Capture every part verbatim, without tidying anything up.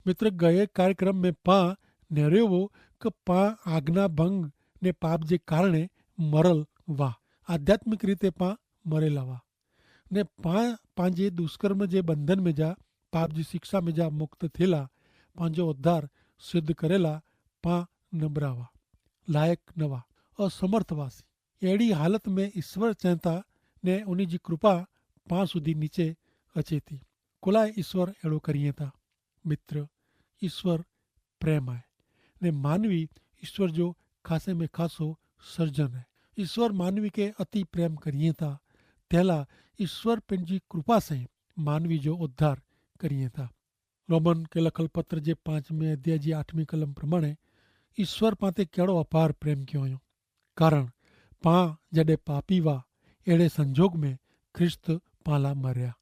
મિત્ર, ગયે કાર્યક્રમ મેં પા નેરેવો કે પા આજ્ઞાભંગ ને પાપ જે કારણે મરલ વા, આધ્યાત્મિક રીતે પા મરેલા વા, ને પા પાંજે દુષ્કર્મ જે બંધન મેં જા પાપ જી શિક્ષા મેં જા મુક્ત થેલા, પાંજો ઉદ્ધાર સિદ્ધ કરેલા પા નબરાવા, લાયક નવા, અસમર્થવાસી. એડી હાલત મેં ઈસ્વર ચેંતા ને ઉની જી કૃપા પા સુધી નીચે અચેતી. કોલાએ ઈસ્વર એડો કરિયે તા? મિત્ર, ઈસ્વર પ્રેમ આય, ને માનવી ઈસ્વર જો ખાસે મેં ખાસો સર્જન આય. ઈસ્વર માનવી કે અતિ પ્રેમ કરિયે તા, તેલા ઈસ્વર પેનજી કૃપા સે માનવી જો ઉદ્ધાર કરિયે તા. રોમન કે લખલ પત્ર જે પાંચમે અધ્યાય જી આઠમી કલમ પ્રમાણે ઈસ્વર પાંતે કેડો અપાર પ્રેમ ક્યો અયો. કારણ પા જડે પાપી વા, એડે સંજોગ મેં ખ્રિસ્ત પાંલા મર્યા.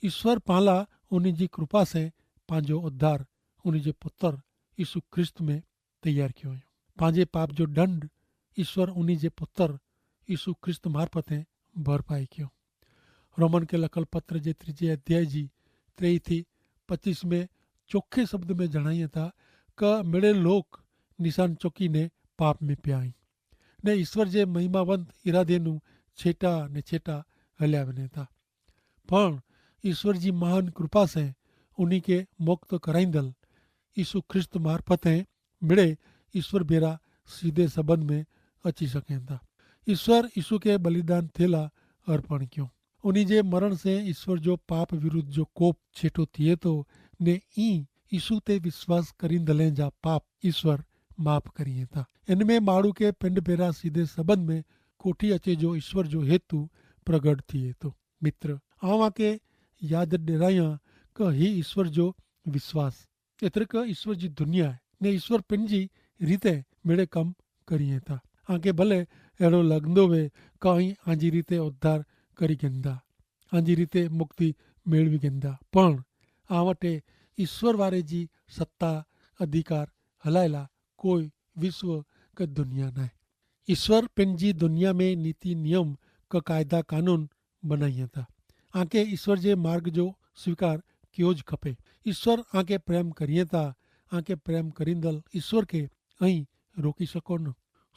ઈસ્વર પાંલા ઉની જી કૃપા સે પાંજો ઉદ્ધાર ઉની જે પુતર ઈસુ ખ્રિસ્ત મેં તૈયાર ક્યો અયો. પાંજે પાપ જો દંડ ઈસ્વર ઉની જે પુતર ઈસુ ખ્રિસ્ત મારફતે ભરપાઈ ક્યો. રોમન કે લખલ પત્ર જે ત્રીજે અધ્યાય જી ત્રેઈ થી પચીસ મેં ચોખે શબ્દ મેં જણાઈ થા કે મેડે લોક નિશાન ચોકી ને પાપ મેં પ્યાઈ ને ઈસ્વર જે મહિમાવંત ઇરાદે નું છેટા ને છેટા હલ્યા વેને થા. પણ ઈસ્વર જી મહાન કૃપા સે ઉની કે મુક્ત કરાઈંદલ ઈસુ ખ્રિસ્ત મારફતે મેડે ઈસ્વર ભેરા સીધે સંબંધ મેં અચી સકેં થા. ઈસ્વર ઈસુ કે બલિદાન થેલા અર્પણ ક્યો. ઉની જે મરણ સે ઈસ્વર જો પાપ વિરુદ્ધ જો કોપ છેટો થિયે તો, ને ઈ ઈસુ તે વિશ્વાસ કરીંદલે જા પાપ ઈસ્વર માફ કરિયે થા. એન મેં માણુ કે પિંડ ભેરા સીધે સંબંધ મેં કોઠી અચે જો ઈસ્વર જો હેતુ પ્રગટ થિયે થો. મિત્ર, આવાં કે યાદ ડેરાયા કે હી ઈસ્વર જો વિશ્વાસ, એતરે કે ઈસ્વર જી દુનિયા હૈ ને ઈસ્વર પિનજી રીતે મેડે કમ કરિયે થા. આંકે ભલે એડો લગંદો વે કે અહીં આંજી રીતે ઉદ્ધાર કરી ગેંદા, આંજી રીતે મુક્તિ મેળવી ગેંદા, પણ આ વટે ઈસ્વર વારે જી સત્તા અધિકાર હલાયેલા કોઈ વિશ્વ કે દુનિયા નાય. ઈસ્વર પેનજી દુનિયા મેં નીતિ નિયમ કે કાયદા કાનૂન બનાઈ થા. આંકે ઈસ્વર જે માર્ગ જો સ્વીકાર કિયો જ ખપે. ઈસ્વર આંકે પ્રેમ કરિયે થા. આંકે પ્રેમ કરીંદલ ઈસ્વર કે અહીં રોકી શકો ન.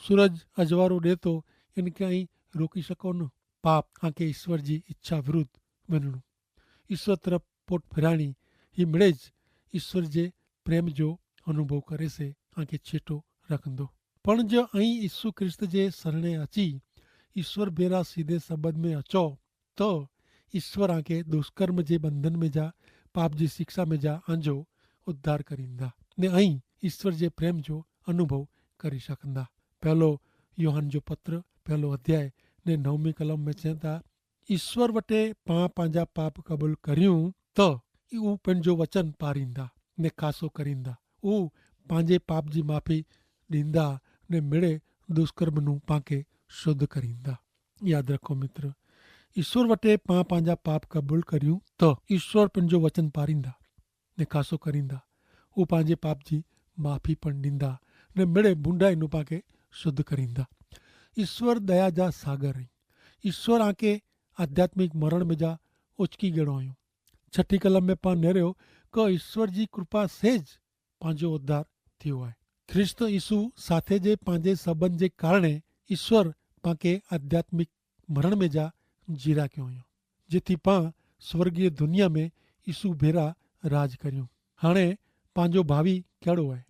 સૂરજ અજવારો દેતો એન કે અહીં રોકી શકો ન. પાપ આંકે ઈસ્વર જી ઇચ્છા વિરુદ્ધ વનણું, ઈસ્વર તરફ પોટ ફિરાણી હી મેડે જ ઈસ્વર જે પ્રેમ જો અનુભવ કરે સે આંકે છેટો રાખંદો. પણ જો અહીં ઈસુ ખ્રિસ્ત જે સરણે અચી ઈસ્વર ભેરા સીધે સંબંધ મેં અચો, તો ઈસ્વર આંકે દુષ્કર્મ જે બંધન મેં જા પાપ જી શિક્ષા મેં જા આંજો ઉદ્ધાર કરીંદા, ને અહીં ઈસ્વર જે પ્રેમ જો અનુભવ કરી શકંદા. પહેલો યોહાન જો પત્ર પહેલો અધ્યાય ને નવમી કલમ મેં ચેંતા, ઈસ્વર વટે પાં પાંજા પાપ કબૂલ કર્યું, તો ઉં પન જો વચન પારીંદા ને ખાસો કરીંદા. ઉં પાંજે પાપ જી માફી દીંદા ને મેડે દુષ્કર્મનું પાંકે શુદ્ધ કરીંદા. યાદ રખો મિત્ર, ઈસ્વર વટે પાં પાંજા પાપ કબૂલ કર્યું, તો ઈસ્વર પન જો વચન પારીંદા ને ખાસો કરીંદા. ઉપાંજે પાપજી માફી પણ દીંદા ને મેડે ભૂંડાઈનું પાંકે શુદ્ધ કરીંદા. ઈસ્વર દયા જા સાગર હૈં. ઈસ્વર આંકે આધ્યાત્મિક મરણ મેં જા ઓચકી ગેડો આયો. છઠી કલમ મેં પાં નેર્યો કે ઈસ્વર જી કૃપા સે જ પાંજો ઉદ્ધાર થયો આય. ખ્રિસ્ત ઈસુ સાથે જે પાંજે સંબંધ જે કારણે ઈસ્વર પાંકે આધ્યાત્મિક મરણ મેં જા જીરા ક્યો આયો, જેથી પાં સ્વર્ગીય દુનિયા મેં ઈસુ ભેરા રાજ કર્યું. હાણે પાંજો ભાવી કેડો આય?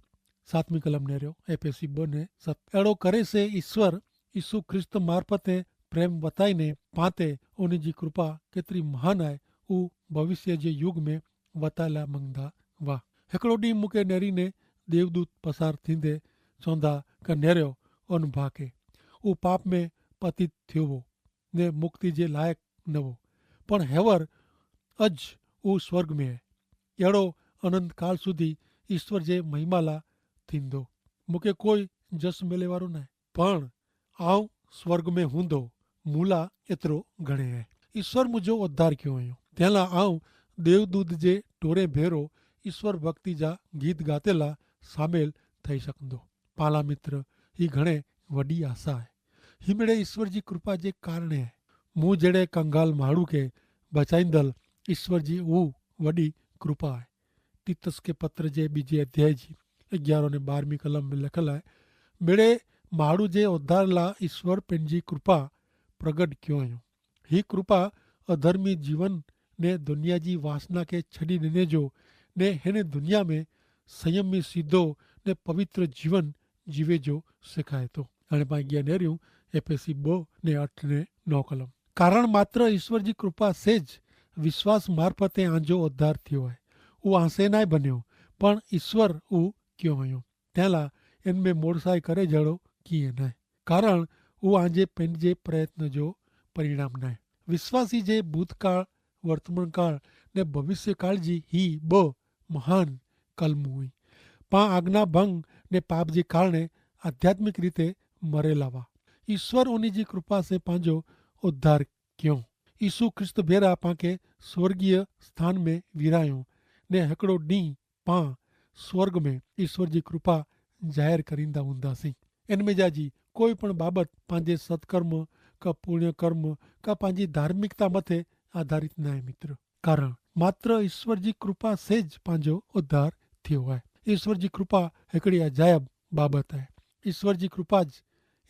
સાતમી કલમ નેર્યો એફેસી બને સત એડો કરે સે ઈસ્વર ઈસુ ખ્રિસ્ત મારફતે પ્રેમ વતાઈ ને પાંતે ઉની જી કૃપા કેતરી મહાન આય ઉં ભવિષ્ય જે યુગ મેં વતાયેલા મંગદા. વાહ. હેકડો દી મુકે નેરી ને દેવદૂત પસાર થીંદે ચોંદા કે નેર્યો અન ભાકે ઉં પાપ મેં પતિત થ્યોવો ને મુક્તિ જે લાયક નવો, પણ હેવર અજ ઉં સ્વર્ગ મેં હૈ. એડો અનંતકાલ સુધી ઈસ્વર જે મહિમાલા થીંદો. મુકે કોઈ જસ મેલેવારો નાય, પણ આઉં સ્વર્ગ મેં હૂંદો. મૂલા એતરો ઘણે હૈ. ઈસ્વર મુજો ઉદ્ધાર ક્યો હૈં, તેલા આઉં દેવદૂત જે ટોરે ભેરો ઈસ્વર ભક્તિ જા ગીત ગાતેલા સામેલ થઈ શકંદો. પાલા મિત્ર, હી ઘણે વડી આશા હૈ. હી મેડે ઈસ્વર જી કૃપા જે કારણે હૈ. મુઝે જેડે કંગાલ માડૂ કે બચાઈંદલ ઈસ્વર જી ઉહ વડી કૃપા હૈ. તિતસ કે પત્ર જે બીજે અધ્યાય જી અગિયારો ને બારમી કલમ મેં લખલ આય. મેડે માડૂ જે ઉદ્ધારલા ઈસ્વર પેનજી કૃપા પ્રગટ ક્યો અયો. હી કૃપા અધર્મી જીવન ને દુનિયા જી વાસના કે છડી દેને જો ને હેને દુનિયા મેં સંયમી સીધો ને પવિત્ર જીવન જીવે જો સિખાય તો. અને પાંગી અનેર્યું એફેસી બહ ને અઠ ને નવ કલમ. કારણ માત્ર ઈસ્વર જી કૃપા સે જ વિશ્વાસ મારફતે આંજો ઉદ્ધાર થયો હૈ. ઉહ આંસે નાય બન્યો પણ ઈસ્વર ઉહ ક્યો હૈં. તેલા એન મેં મોડસાઈ કરે જેડો કિયે નાય. કારણ ઉહ આંજે પેનજે પ્રયત્ન જો પરિણામ નાય. વિશ્વાસી જે ભૂતકાળ વર્તમાનકાળ ને ભવિષ્યકાળ જી હી બહ મહાન કલમું હુઈ. પા આજ્ઞાભંગ ને પાપ જી કારણે આધ્યાત્મિક રીતે મરેલા વા. ઈસ્વર ઉની જી કૃપા સે પાંજો ઉદ્ધાર ક્યો. ઈસુ ખ્રિસ્ત ભેરા પાંકે સ્વર્ગીય સ્થાન મેં વિરાયો ને હેકડો ડીંહ પાં સ્વર્ગ મેં ઈસ્વર જી કૃપા જાહેર કરીંદા હુંદા સી. એન મેં જા જી કોઈ પણ બાબત પાંજે સત્કર્મ કા પૂર્ણ્યકર્મ કા પાંજી ધાર્મિકતા મતે આધારિત નાય મિત્ર. કારણ માત્ર ઈસ્વર જી કૃપા સે જ પાંજો ઉદ્ધાર થયો હૈ. ઈસ્વર જી કૃપા હેકડી અજાયબ બાબત હૈ. ઈસ્વર જી કૃપા જ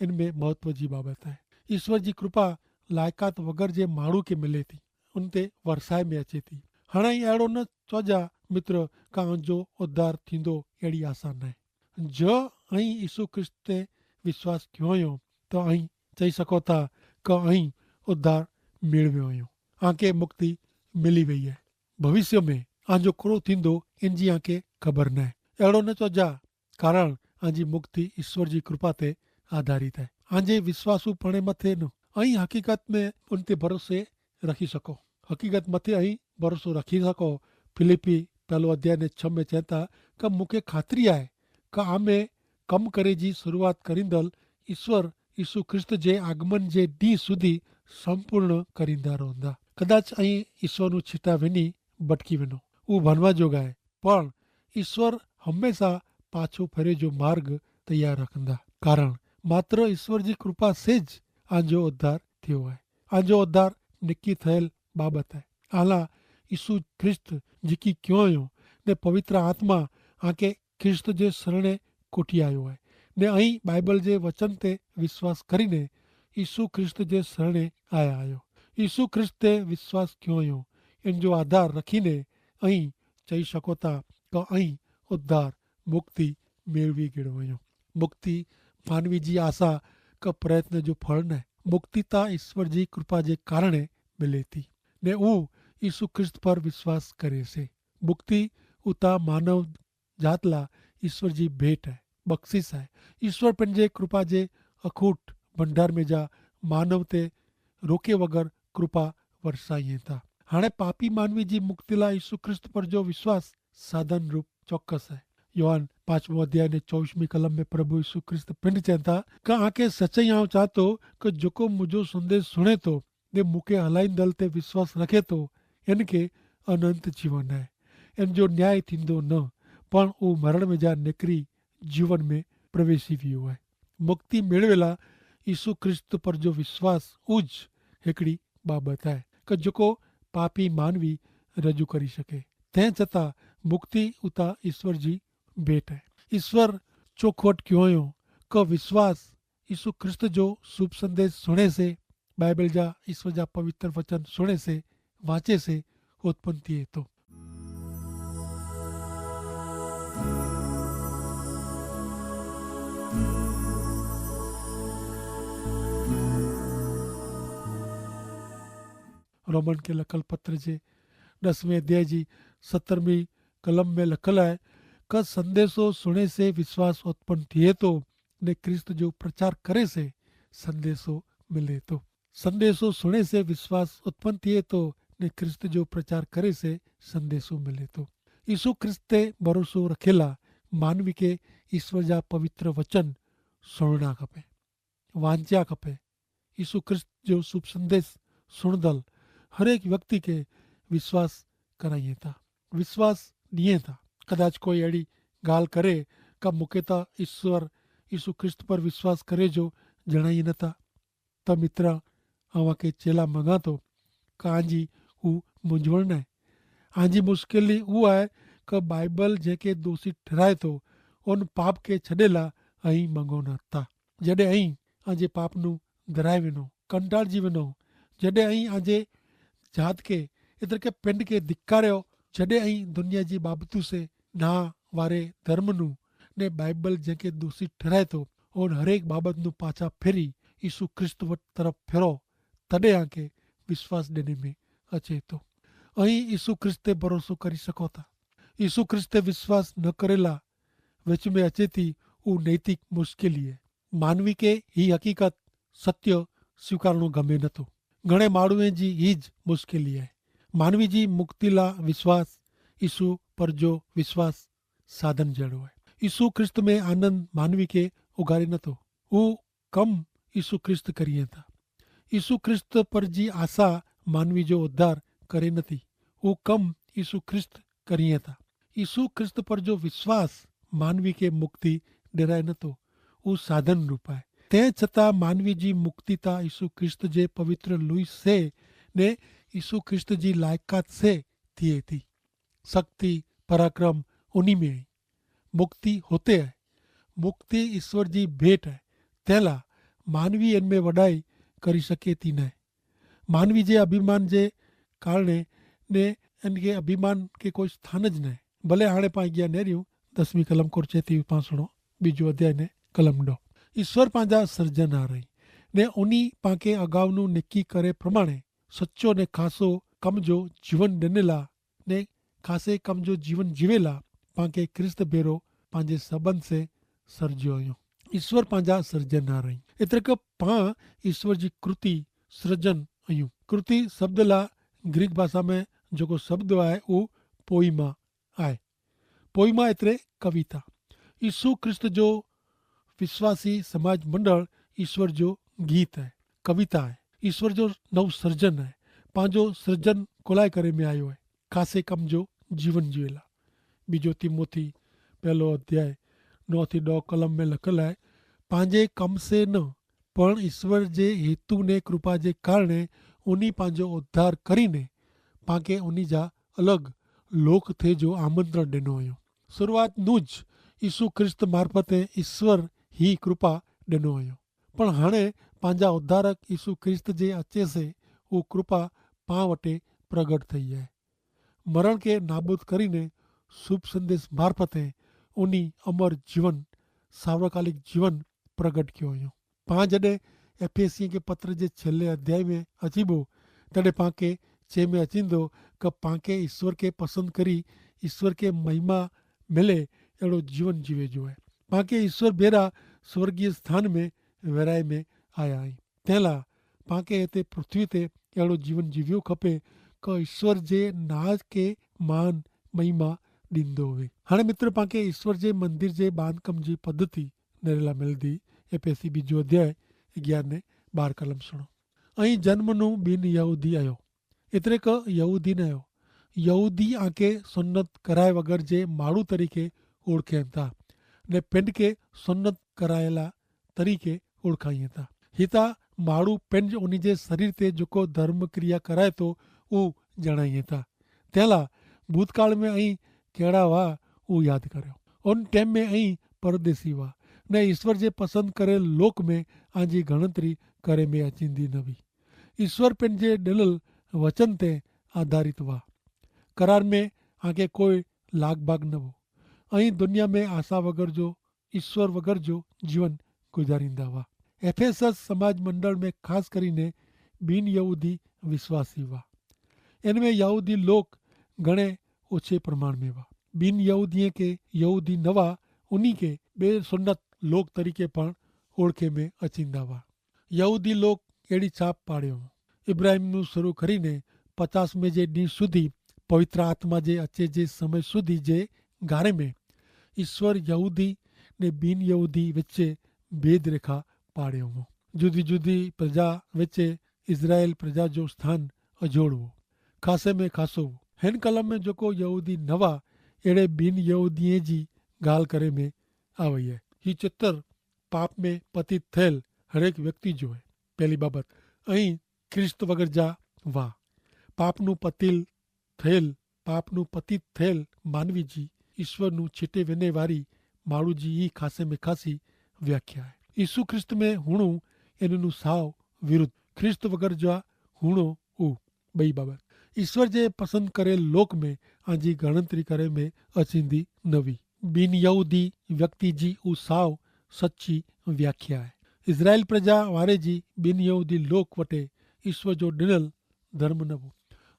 એન મેં મહત્વ જી બાબત હૈ. ઈસ્વર જી કૃપા લાયકાત વગર જે માણૂ કે મિલે થી ઉન તે વરસાય મેં અચે થી. હણા અહીં એડો ન ચોજા મિત્ર કા આંજો ઉદ્ધાર થીંદો એડી આશા નાય. જો અહીં ઈસુ ખ્રિસ્ત તે વિશ્વાસ ક્યો અયો તો અહીં ચહી સકો થા કે અહીં ઉદ્ધાર મેળવ્યો અયો. આંકે મુક્તિ મિલી વય હૈ. ભવિષ્ય મેં આંજો કરો થીંદો એન જી આંકે ખબર નાય. એડો ન ચોજા કારણ આંજી મુક્તિ ઈસ્વર જી કૃપા તે આધારિત હૈ. આંજે વિશ્વાસુ પણે મતે ન અહીં હકીકત મેં ઉન તે ભરોસે રખી સકો. હકીકત મતે અહીં ભરોસો રખી સકો. ફિલિપ્પી પહેલો અધ્યાય ને છ મેં ચેતા કે મુખે ખાતરી આય કે આમે કમ કરે જી શરૂઆત કરીંદલ ઈસ્વર ઈસુ ખ્રિસ્ત જે આગમન જે દી સુધી સંપૂર્ણ કરીંદા રોંદા. કદાચ અહીં ઈસ્વરનું છીટા વેની ભટકી વેનો ઉં ભનવા જોગાય. પણ ઈસ્વર હમેંસા પાછો ફરે જો માર્ગ તૈયાર રખંદા. કારણ માત્ર ઈસ્વર જી કૃપા સે જ આંજો ઉદ્ધાર થયો હૈ. આંજો ઉદ્ધાર નિક્કી થયેલ બાબત હૈ. આલા ઈસુ ખ્રિસ્ત જીકી ક્યોંયો ને પવિત્ર આત્મા આંકે ખ્રિસ્ત જે સરણે કોઠી આયો હૈ. ને અહીં બાઈબલ જે વચન તે વિશ્વાસ કરીને ઈસુ ખ્રિસ્ત જે સરણે આયા આયો. ઈસુ ખ્રિસ્ત તે વિશ્વાસ ક્યોંયો એન જો આધાર રખીને અહીં ચહી શકો થા કે અહીં ઉદ્ધાર મુક્તિ મેળવી ગેડો અયો. મુક્તિ માનવી જી આશા કે પ્રયત્ન જો ફળ નાય. મુક્તિ તા ઈસ્વર જી કૃપા જે કારણે મિલે થી. ને ઉં ઈસુ ખ્રિસ્ત પર વિશ્વાસ કરે સે. મુક્તિ ઉતા માનવ જાતલા ઈસ્વર જી ભેટ હૈ, બક્ષિસ હૈ. ઈસ્વર પન જે કૃપા જે અખૂટ ભંડાર મેં જા માનવ તે રોકે વગર કૃપા વરસાઈ હૈં થા. હાણે પાપી માનવી જી મુક્તિલા ઈસુ ખ્રિસ્ત પર જો વિશ્વાસ સાધન રૂપ ચોક્કસ હૈ. યોહાન પાંચમો અધ્યાય ને ચોવીસમી કલમ મેં પ્રભુ ઈસુ ખ્રિસ્ત પિંડ ચેંતા કે આંકે સચાઈ આવ ચાંતો કે જોકો મુજો સંદેસ સુણે તો ને મુકે હલાઈન દલ તે વિશ્વાસ રખે તો એન કે અનંત જીવન હૈ. એન જો ન્યાય થીંદો ન પણ ઉં મરણ મેં જા નેકરી જીવન મેં પ્રવેશી વ્યો હૈ. મુક્તિ મેળવેલા ઈસુ ખ્રિસ્ત પર જો વિશ્વાસ ઉજ હેકડી બાબત હૈ કે જોકો પાપી માનવી રજૂ કરી શકે. તે છતાં મુક્તિ ઉતા ઈસ્વર જી ભેટ હૈ. ઈસ્વર ચોખવટ ક્યોંયો કે વિશ્વાસ ઈસુ ખ્રિસ્ત જો શુભ સંદેસ સુણે સે બાઈબલ જા ઈસ્વર જા પવિત્ર વચન સુણે સે વાંચે સે ઉત્પન થિયે તો. રોમન કે લખલ પત્ર જે દસમે અધ્યાય જી સત્તરમી કલમ મેં લખલ હૈ કે સંદેશો સુણે સે વિશ્વાસ ઉત્પન થિયે તો ને ખ્રિસ્ત જો પ્રચાર કરે સે સંદેશો મિલે તો. સંદેશો સુણે સે વિશ્વાસ ઉત્પન થિયે તો ને ખ્રિસ્ત જો પ્રચાર કરે સે સંદેશો મિલે તો. ઈસુ ખ્રિસ્ત તે ભરોસો રખેલા માનવી કે ઈસ્વર જા પવિત્ર વચન સુણના ખપે, વાંચ્યા ખપે. ઈસુ ખ્રિસ્ત જો શુભ સંદેશ સુણદલ હરેક વ્યક્તિ કે વિશ્વાસ કરાઈ થા, વિશ્વાસ દિયે થા. કદાચ કોઈ એડી ગાલ કરે કા મુકે તા ઈસ્વર ઈસુ ખ્રિસ્ત પર વિશ્વાસ કરે જો જણાઈ નતા. તો મિત્ર, આવા કે ચેલા મંગાતો કા આજી ઉં મુંજવણ નાય. આજી મુશ્કેલી ઉં આય કે બાઈબલ જેંકે દોષી ઠરાયતો ઉન પાપ કે છડેલા અહીં મંગોના તા. જડે અહીં આજે પાપનું ધરાય વેનો, કંટાળ જીવનો, જડે અહીં આજે જાત કે એતર કે પેંડ કે ધિક્કાર્યો, જડે અહીં દુનિયા જી બાબતુ સે ના વારે ધર્મનું ને બાઈબલ જેંકે દોષી ઠરાયતો ઉન હરેક બાબતનું પાછા ફેરી ઈસુ ખ્રિસ્ત વટ તરફ ફેરો, તદે આંકે વિશ્વાસ દેને મેં અચેતો. અહીં ઈસુ ખ્રિસ્ત તે ભરોસો કરી સકોતા. ઈસુ ખ્રિસ્ત તે વિશ્વાસ ન કરેલા વચ્ચે મેં અચેતી ઉં નૈતિક મુશ્કેલી હૈ. માનવી કે હી હકીકત સત્ય સ્વીકારણો ગમે નતો. ઘણે માણુએ જી હી જ મુશ્કેલી હૈ. માનવી જી મુક્તિલા વિશ્વાસ ઈસુ પર જો વિશ્વાસ સાધન જેડો હૈ. ઈસુ ખ્રિસ્ત મેં આનંદ માનવી કે ઉગારી નતો. ઉં કમ ઈસુ ખ્રિસ્ત કરિયે થા. ઈસુ ખ્રિસ્ત પર જી આશા માનવી જો ઉદ્ધાર કરે નથી. ઉં કમ ઈસુ ખ્રિસ્ત કરિયે થા. ઈસુ ખ્રિસ્ત પર જો વિશ્વાસ માનવી કે મુક્તિ ડેરાય નતો. ઉં સાધન રૂપાય. તે છતાં માનવી જી મુક્તિ તા ઈસુ ખ્રિસ્ત જે પવિત્ર લુઈ સે ને ઈસુ ખ્રિસ્ત જી લાયકાત સે થિયે થી. શક્તિ પરાક્રમ ઉની મેં હૈ. મુક્તિ હોતે હૈ. મુક્તિ ઈસ્વર જી ભેટ હૈ. તેલા માનવી એન મેં વડાઈ કરી શકે તી નહીં. માનવી જે અભિમાન જે કારણે ને એન કે અભિમાન કે કોઈ સ્થાન જ નહીં. ભલે હાણે પાંગ્યા નહીં રહ્યું. દસમી કલમ કોર ચેતી પાંસણો બીજું અધ્યાય ને કલમ ડો. ઈસ્વર પાંજા સર્જન આ રહી ને ઉની પાંકે અગાઉનું નેકી કરે પ્રમાણે સચ્ચો ને ખાસો કમ જો જીવન ડેનેલા ને ખાસે કમ જો જીવન જીવેલા પાંકે ખ્રિસ્ત ભેરો પાંજે સંબંધ સે સર્જ્યો અયો. ઈસ્વર પાંજા સર્જન ના રહી. એતરે કે પાં ઈસ્વર જી કૃતિ સર્જન અયું. કૃતિ શબ્દલા ગ્રીક ભાષા મેં જોકો શબ્દ આય ઉ પોઈમા આય. પોઈમા એતરે કવિતા. ઈસુ ખ્રિસ્ત જો વિશ્વાસી સમાજ મંડળ ઈસ્વર જો ગીત હૈ, કવિતા હૈ, ઈસ્વર જો નવ સર્જન હૈ. પાંજો સર્જન કોલાઈ કરે મેં આયો હૈ. ખાસે કમ જો જીવન જીવેલા. બીજો તિમોથી પહેલો અધ્યાય નોથી દો કલમ મેં લખેલા હૈ. પાંજે કમ સે ન પણ ઈસ્વર જે હેતુ ને કૃપા જે કારણે ઉની પાંજો ઉદ્ધાર કરીને પાંકે ઉની જા અલગ લોક થે જો આમંત્રણ દેનો અયો. શરૂઆત નું જ ઈસુ ખ્રિસ્ત મારફતે ઈસ્વર હી કૃપા દેનો અયો. પણ હણે પાંજા ઉદ્ધારક ઈસુ ખ્રિસ્ત જે અચે સે ઉ કૃપા પાં વટે પ્રગટ થઈ હૈ. મરણ કે નાબૂદ કરીને શુભ સંદેશ મારફતે ઉની અમર જીવન સાર્વકાલિક જીવન પ્રગટ ક્યો અયો. પાં જડે એફેસિયે કે પત્ર જે છેલ્લે અધ્યાય મેં અચીબો તેડે પાંકે ચે મેં અચીંદો કે પાંકે ઈસ્વર કે પસંદ કરી ઈસ્વર કે મહિમા મેલે એડો જીવન જીવે જો હૈ. પાંકે ઈસ્વર ભેરા સ્વર્ગીય સ્થાન મેં વેરાય મેં આયા હૈં. તેલા પાંકે એતે પૃથ્વી તે એડો જીવન જીવ્યો ખપે કે ઈસ્વર જે નાજ કે માન મહિમા દીંદો હૈ. હણે મિત્ર પાંકે ઈસ્વર જે મંદિર જે બાંધકમ જી પદ્ધતિ નરેલા મિલદી. એફેસી બીજો અધ્યાય અગિયાર ને બાર કલમ સુણો. અહીં જન્મનું બિનયહૂદી અયો. એતરે કે યહૂદી ન અયો. યહૂદી આંકે સુન્નત કરાય વગર જે માડૂ તરીકે ઓળખે હતા. ને પેંડ કે સુન્નત કરાયેલા તરીકે ઓળખાઈ હતા. હિતા માડૂ પેંડ ઉની જે શરીર તે જોકો ધર્મક્રિયા કરાય તો ઉં જણાઈ હતા. તેલા ભૂતકાળ મેં અહીં કહેડા વા ઉં યાદ કર્યો. ઉન ટેમ મેં અહીં પરદેશી વા ને ઈસ્વર જે પસંદ કરેલ લોક મેં આજી ગણતરી કરે મેં અચીંદી નવી. ઈસ્વર પેનજે ડેલલ વચન તે આધારિત વા. કરાર મેં આંકે કોઈ લાગભાગ નવો. અહીં દુનિયા મેં આશા વગર જો ઈસ્વર વગર જો જીવન ગુજારીંદા વા. એફેસસ સમાજ મંડળ મેં ખાસ કરીને બિનયહૂદી વિશ્વાસી વા. એન મેં યહૂદી લોક ઘણે ઓછે પ્રમાણ મેં વા. બિનયહૂદીએ કે યહૂદી નવા ઉની કે બે સુન્નત લોક તરીકે પણ ઓળખે મેં અચીંદા વા. યહૂદી લોક એડી છાપ પાડ્યો. ઇબ્રાહિમનું શરૂ કરીને પચાસ મેં જે દિન સુધી પવિત્ર આત્મા જે અચ્છે જે સમય સુધી જે ગારે મેં ઈસ્વર યહૂદી ને બિનયહૂદી વચ્ચે ભેદરેખા પાડ્યો હો. જુદી જુદી પ્રજા વચ્ચે ઇઝરાયેલ પ્રજા જો સ્થાન અજોડવો ખાસે મેં ખાસો હો. હેન કલમ મેં જોકો યહૂદી નવા એડે બિનયહૂદીએ જી ગાલ કરે મેં આવય હૈ. હી ચિત્ર પાપ મેં પતિત થયેલ હરેક વ્યક્તિ જો હૈ. પહેલી બાબત અહીં ખ્રિસ્ત વગર જા વાહ. પાપનું પતિલ થયેલ પાપનું પતિત થયેલ માનવી જી ઈસ્વરનું છેટે વેને વારી માણૂ જી ઈ ખાસે મેં ખાસી વ્યાખ્યા હૈ. ઈસુ ખ્રિસ્ત મેં હુણું એનનું સાવ વિરુદ્ધ. ખ્રિસ્ત વગર જા હુણો ઉ બઈ બાબત. ઈસ્વર જે પસંદ કરેલ લોક મેં આજી ગણતરી કરે મેં અચીંદી નવી. બિનયહૂદી વ્યક્તિ જી ઉ સાવ સચ્ચી વ્યાખ્યા હૈ. ઇઝરાયેલ પ્રજા વારે જી બિનયહૂદી લોક વટે ઈસ્વર જો ડિનલ ધર્મ નવો.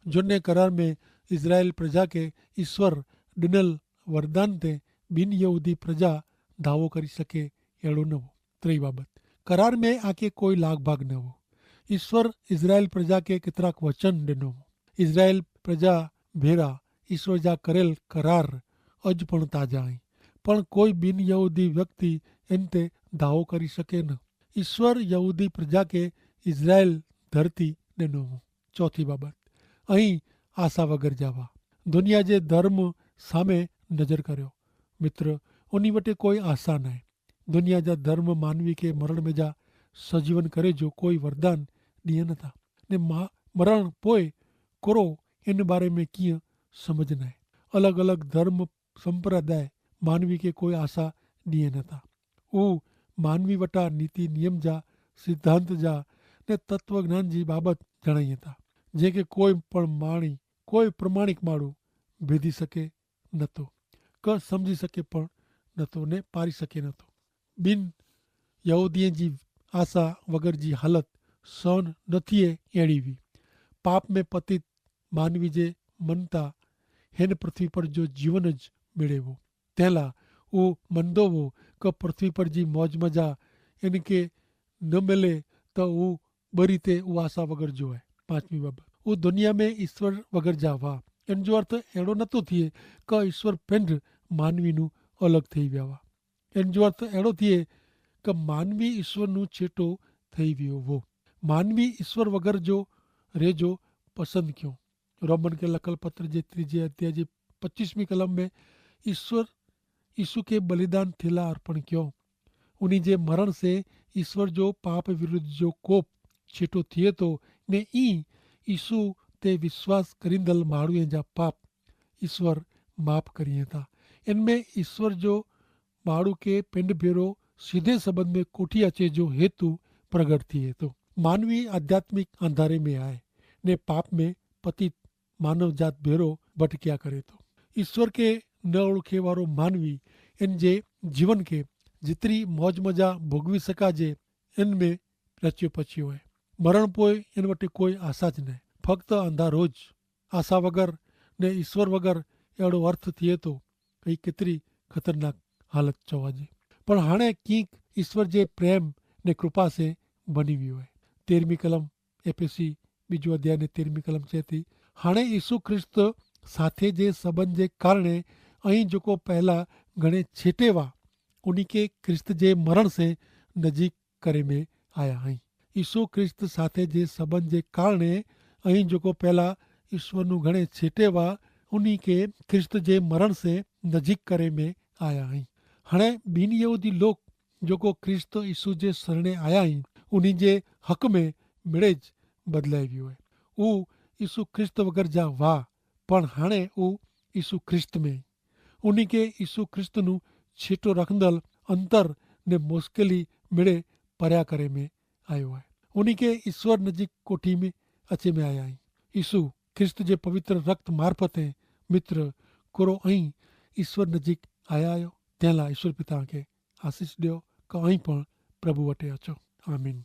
જોને કરાર મેં ઇઝરાયેલ પ્રજા કે ઈસ્વર ડિનલ વરદાન તે બિનયહૂદી પ્રજા ધાવો કરી શકે એડો નવો. ત્રેય બાબત, કરાર મેં આકે કોઈ લાગભાગ નવો. ઈસ્વર ઇઝરાયેલ પ્રજા કે કિતરાક વચન ડિનો હો. ઇઝરાયેલ પ્રજા ભેરા ઈસ્વર જા કરેલ કરાર અજ પણ તાજા હૈં. પણ કોઈ બિનયહૂદી વ્યક્તિ એન તે ધાવો કરી શકે ન. ઈસ્વર યહૂદી પ્રજા કે ઇઝરાયેલ ધરતી ડિનો હો. ચોથી બાબત, અહીં આશા વગર જાવા દુનિયા જે ધર્મ સામે નજર કર્યો. મિત્ર, ઉની વટે કોઈ આશા નાય. દુનિયા જા ધર્મ માનવી કે મરણ મેં જા સજીવન કરે જો કોઈ વરદાન દિયે નતા. ને મા- મરણ પોય કરો એન બારે મેં કિયા સમજ નાય. અલગ અલગ ધર્મ સંપ્રદાય માનવી કે કોઈ આશા દિયે નતા. ઉ માનવી વટા નીતિ નિયમ જા સિદ્ધાંત જા ને તત્વજ્ઞાન જી બાબત જણાઈ હતા, જે કે કોઈ પણ માણી કોઈ પ્રમાણિક માણું ભેદી શકે નતો, કે સમઝી શકે પણ નતો ને પારી શકે નતો. બિન યહૂદિયે જી આશા વગર જી હાલત સહન ન થિયે એણી વી. પાપ મેં પતિત માનવી જે મનતા હેન પૃથ્વી પર જો જીવન જ મેળેવો તેલા ઉ મનદો વો કે પૃથ્વી પર જી મોજ મજા એન કે ન મેલે, તો ઉ બરી તે ઉ આશા વગર જો હૈ. પાંચમી બાબત, ઉ દુનિયા મેં ઈસ્વર વગર જા વા. એન જો અર્થ એડો નતો થિયે કે ઈસ્વર પેંધ માનવી નું અલગ થઈ વ્યાવા. એન જો અર્થ એડો થિયે કે માનવી ઈસ્વર નું છેટો થઈ વ્યો વો. માનવી ઈસ્વર વગર જો રેજો પસંદ ક્યો. રોમન કે લખલ પત્ર જે ત્રીજે અધ્યાય જે પચ્ચીસમી કલમ મેં ઈસ્વર ઈસુ કે બલિદાન થેલા અર્પણ ક્યો. ઉની જે મરણ સે ઈસ્વર જો પાપ વિરુદ્ધ જો કોપ છેટો થિયે તો, ને ઈ ઈસુ તે વિશ્વાસ કરીંદલ માણુએ જા પાપ ઈસ્વર માફ કરીએ થા. એન મેં ઈસ્વર જો માણુ કે પેંડ ભેરો સીધે સંબંધ મેં કોઠી અચે જો હેતુ પ્રગટ થિયે તો. માનવી આધ્યાત્મિક અંધારે મેં આય ને પાપ મેં પતિત માનવ જાત ભેરો ભટક્યા કરે તો. ઈસ્વર કે ન ઓળખે વારો માનવી એન જે જીવન કે જેતરી મોજમજા ભોગવી સકાજે એન મેં રચ્યો પચ્યો હૈ. મરણ પોય એન વટે કોઈ આશા જ નાય. ફક્ત અંધારો જ. આશા વગર ને ઈસ્વર વગર એડો અર્થ થિયે તો કઈ કેતરી ખતરનાક હાલત ચોવાજે. પણ હાણે કિંક ઈસ્વર જે પ્રેમ ને કૃપા સે બની વ્યો હૈ. તેરમી કલમ એફેસી બીજું અધ્યાય ને તેરમી કલમ ચેતી, હાણે ઈસુ ખ્રિસ્ત સાથે જે સંબંધ જે કારણે અહીં જોકો પહેલા ઘણે છેટે વા ઉની કે ખ્રિસ્ત જે મરણ સે નજીક કરે મેં આયા હૈં. ઈસુ ખ્રિસ્ત સાથે જે સંબંધ જે કારણે અહીં જોકો પહેલા ઈસ્વરનું ઘણે છેટે વા ઉની કે ખ્રિસ્ત જે મરણ સે નજીક કરે મેં આયા હૈં. હણે બિનયહૂદી લોક જોકો ખ્રિસ્ત ઈસુ જે સરણે આયા હૈં ઉની જે હક મેં મેળે જ બદલાઈ વ્યો હૈ. ઉ ઈસુ ખ્રિસ્ત વગર જા વાહ, પણ હાણે ઉ ઈસુ ખ્રિસ્ત મેં ઉની કે ઈસુ ખ્રિસ્ત નું છેટો રખંદલ અંતર ને મુશ્કેલી મેળે પર્યા કરે મેં આયો હૈ. ઉની કે ઈસ્વર નજીક કોઠી મેં અચે મેં આયા હૈં. ઈસુ ખ્રિસ્ત જે પવિત્ર રક્ત મારફત હૈં. મિત્ર, કોરો અહીં ઈસ્વર નજીક આયા આયો? તેલા ઈસ્વર પિતા કે આશીસ દ્યો. કે અહીં પણ પ્રભુ વટે અચો. આમીન.